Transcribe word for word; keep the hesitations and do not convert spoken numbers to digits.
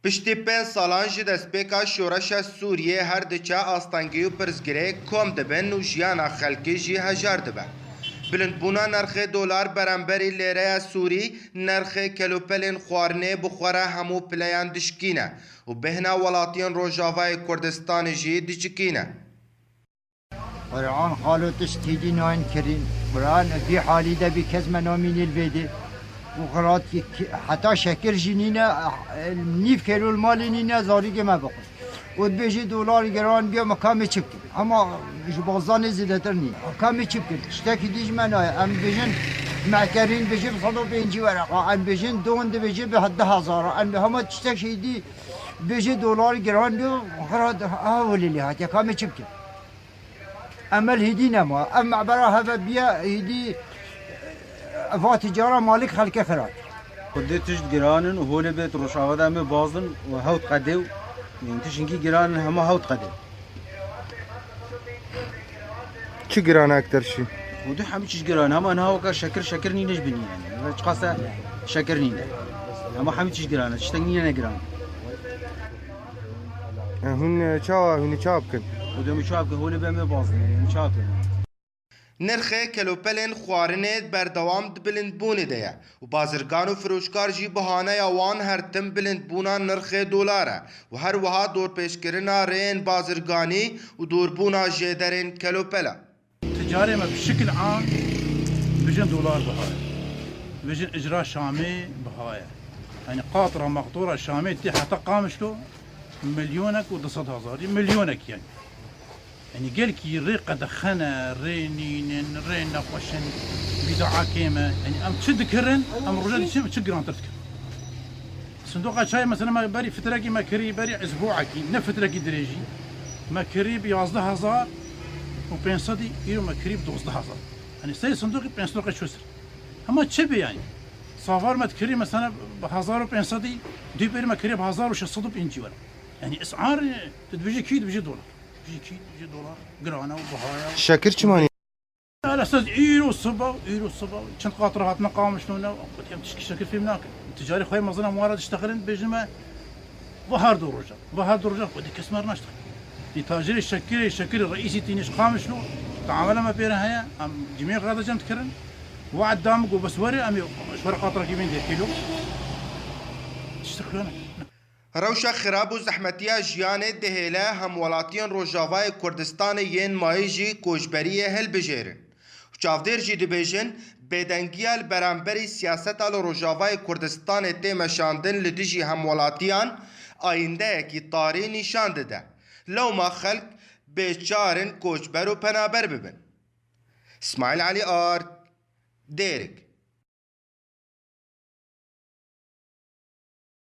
Piştî pênc salan ji destpêka şoreşa Sûriyê her diçe astengî û pirsgirêk kom dibin û jiyana xelkê jî hejar dibe. Bilindbûna nirxê dolar beramberî lêreya sûrî, nirxê kelopelên xwarinê bi xwe re hemû pileyan dişikîne û bêhna welatiyên Rojavayê Kurdistanê jî dicikîne. Qur'an xalo tişt hîdî nayên kirîn. Qur'an vî halî de bî kes me namînî li vê dê. Û xirat ki, ki, heta şekir jî nîne, nîv kelo li malê nîne, zarîgê me bixwe. Û dibêjî dolar giran biya, me kamê çi bikin? Ama ji bazdanê zêdetir nîne. Kamê çi bikin? Tiştekî dî ji me nayê. Em dibêjin mekerîn dibêjî bi sed û pêncî wereqa. Em dibêjin don dibêjî bi du hezar. Em bi hema tiştek hîdî dibêjî dolar giran biya, xirat ha welê lê hatiye. Kamê çi bikin? Emel hîdî nema. Ev mebera heve biye hîdî, va ticara malik xelke xirat. Xwedê tişt giran in û holê bêt Rojava de em ê bazin û hewt qedê û, yani tişt hinkî giran in, hema hewt qedê. Çi giran e ekter şî? Xwedê hemî çiş giran. Hema niha weka şekir, şekir nîne ji binî yani. Çiqas e şekir nîne. Hema hemî çiş giran e. Tiştek nîne ne giran. E, hûn, e, çawa, hûn ê çawa bikin? Û demê çawa bikin? Holê be me bazin, yani çawa bikin? Nirxê kelopelên xwarinê berdewam di bilindbûnê de ye û bazirgan û firoşkar jî bahaneya wan her tim bilindbûna nirxê dolar e û her wiha dorpêçkirina rêyên bazirganî û dûrbûna jêderên kelopela. Ticarê me bi şikil am bijin dolar biha ye. Bijin icra Şamê biha ye. Yani qatra maqtora Şamê tê heta Qamişlo milyonek û du sed hezar, milyonek yani. Yani gelkî rê qedexene, rê nînin, rê nexweşin, bîdaa kêm e. Yani em çi dikirin, em roja dî çi, çi girantir dikirin. Sindoqa çayê mesela me berî fitrekî me kirî, berî ezbûekî, ne fitrekî dirêjî. Me kirî bi yazdeh hezar û pênc sedî, îro me kirî bi dozdeh hezar. Hani sey sindoqî pênc sindoqê çû ser. Hema çi bi yani? Savar me dikirî mesela bi hezar û pênc sedî, dû berî me kirî bi hezar û şeş sed û pêncî were. Yani isar, tu dibêjî kî, dibêjî dolar. Dibêjî kî, dibêjî dolar. Girane û bihaya. Şekir çimanî? Ala esas îro siba, îro siba, çend qatra hatine Qamişlo ne, em tişkî şekir fêm nakin. Ticarê xwe mezin em wara diştexilin, dibêjin me, va her du roja, va her du roja, xwedî kes me re naştexilin. Dî tacirê şekirê, şekirê reîsî tînî ji Qamişlo, taamela me pê re heye, em cimiyê xwe de cem dikirin. We'd da min got bes were, em ê ji we re qatrakî bên dê kîlo. Tiştek xwe ne. Rewşa xirab û zehmetiya jiyanê dihêle hemwelatiyên Rojavayê Kurdistanê yên mayî jî koçberiyê hilbijêrin. Û çavdêr jî dibêjin, bêdengiya li beramberî siyaseta li Rojavayê Kurdistanê tê meşandin li dijî hemwelatiyan ayîndeyekî tarî nîşan dide. Lewma xelk bêçar in koçber û penaber bibin. Smaîl Elî Ard, Dêrik.